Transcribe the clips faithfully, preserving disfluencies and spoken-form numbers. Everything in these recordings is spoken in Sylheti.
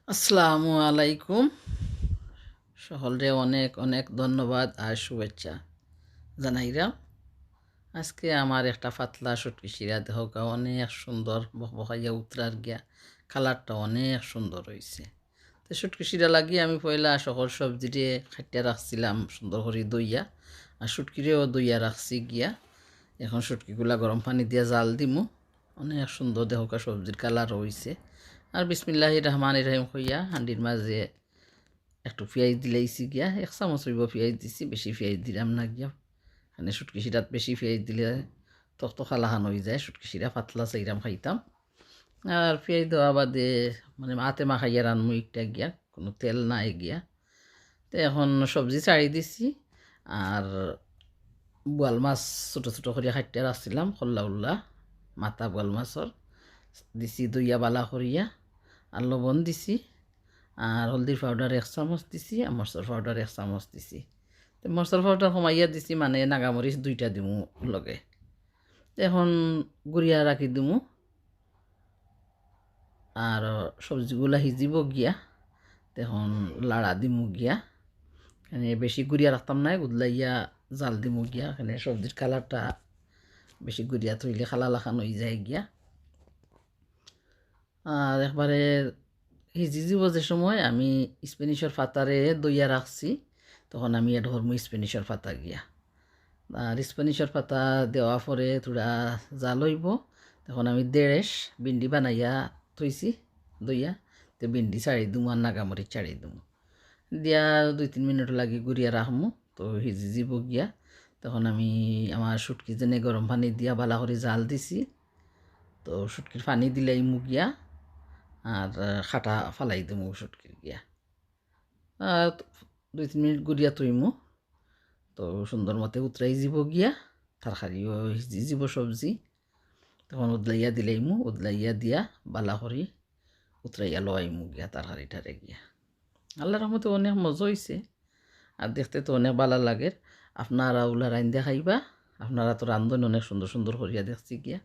আসসালামু আলাইকুম। সকলরে অনেক অনেক ধন্যবাদ আর শুভেচ্ছা জানাইরাম। আজকে আমার একটা পাতলা শুটকি শিরা দেখউক্কা, অনেক সুন্দর বকবকাইয়া উতরার গিয়া, কালারটা অনেক সুন্দর অইছে। তো শুটকি শিরা লাগি আমি পয়লা সকল সবজিরে কাটিয়া রাখছিলাম সুন্দর করি ধইয়া, আর শুটকিরেও ধইয়া রাখছি গিয়া। এখন শুটকিগুলা গরম পানি দিয়া জাল দিমু। অনেক সুন্দর দেখউক্কা সবজির কালার অইছে। আর বিসমিল্লাহির রহমানির রহিম কইয়া হান্ডির মাঝে একটু পিয়াইজ দিলাইছি গিয়া, এক চামচ অইবো পিয়াইজ দিছি, বেশি পিয়াইজ দিরাম না গিয়া। মানে শুটকি শিরাত বেশি পিয়াইজ দিলে তকতকা লাখান অইযায়, শুটকি শিরা পাতলা চাইরাম খাইতাম। আর পিয়াইজ দেওয়া বাদে মানে আতে মাখাইয়া রানমু একটা গিয়া, কুনু তেল নাই গিয়া। তো এখন সবজি ছাড়ি দিছি, আর বোয়াল মাছ ছোট ছোট করিয়া কাটিয়া রাখছিলাম, কল্লা উল্লা মাথা বোয়াল মাছর, দিছি ধইয়া বালা করিয়া, আর লবণ দিছি, আর হলদির পাউডার এক চামচ দিছি, আর মরচর পাউডার এক চামচ দিছি। তো মরচর পাউডার কমাইয়া দিছি, মানে নাগামরিচ দুইটা দিমু লগে। তো এখন গুড়িয়া রাখি দিমু, আর সবজিগুলা হিজিবো গিয়া। তো এখন লাড়া দিমু গিয়া, মানে বেশি গুড়িয়া রাখতাম না, উদলাইয়া জাল দিমু গিয়া, মানে সবজির কালারটা বেশি গুড়িয়া থইলে কালা লাখান অইযায় গিয়া। আর একবারে হিজি যিবো যে সময় আমি স্প্যানিশর পাতারে ধইয়া রাখছি, তখন আমি অ্যাড করমু স্প্যানিশর পাতা গিয়া। আর স্প্যানিশর পাতা দেওয়া পরে থুড়া জাল অইবো, তখন আমি দেড়েশ ভিন্ডি বানাইয়া থইছি ধইয়া, তো ভিন্ডি ছাড়ি দিমু আর নাগামরিচ ছাড়ি দিমু। দিয়া দুই তিন মিনিট লাগি গুড়িয়া রাখমু, তো হিজি যিবো গিয়া। তখন আমি আমার শুটকি যেনে গরম পানি দিয়া বালা করি জাল দিছি, তো শুটকির পানি দিলাইমু গিয়া, আর কাটা ফালাই দিমু শুটকির গিয়া। আর দুই তিন মিনিট গুড়িয়া থইমু, তো সুন্দর মতে উতরাই যিবো গিয়া, তরকারিও হিজি যিবো সবজি। তখন উদলাইয়া দিলাইমু, উদলাইয়া দিয়া বালা করি উতরাইয়া লওয়াইমু গিয়া তরকারিটারে গিয়া। আল্লাহর রহমতে অনেক মজা অইছে, আর দেখতে তো অনেক বালা লাগের। আপনারা অউলা রাইন্দা খাইবা, আপনারা তো রান্ধইন অনেক সুন্দর সুন্দর করিয়া দেখছি গিয়া,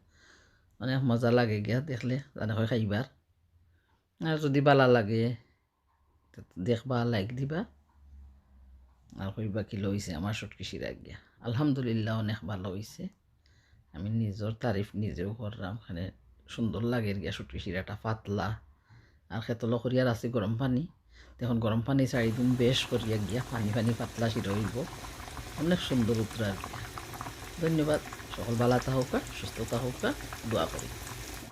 অনেক মজা লাগে গিয়া দেখলে, জানে কয় খাইবার। আর যদি বালা লাগে, তো দেখবা, লাইক দিবা, আর কইবা কিলা অইছে আমার শুটকি শিরা গিয়া। আলহামদুলিল্লাহ, অনেক বালা অইছে। আমি নিজর তারিফ নিজেও কররাম, মানে সুন্দর লাগের গিয়া শুটকি শিরাটা পাতলা। আর খেতলো করিয়ার আছে গরম পানি, তো এখন গরম পানি ছাড়ি দিমু বেশ করিয়া গিয়া, পানি পানি পাতলা শিরা অইবো, অনেক সুন্দর উতরার গিয়া। ধন্যবাদ, সকল বালা থাকউক্কা, সুস্থ থাকউক্কা, দোয়া করি।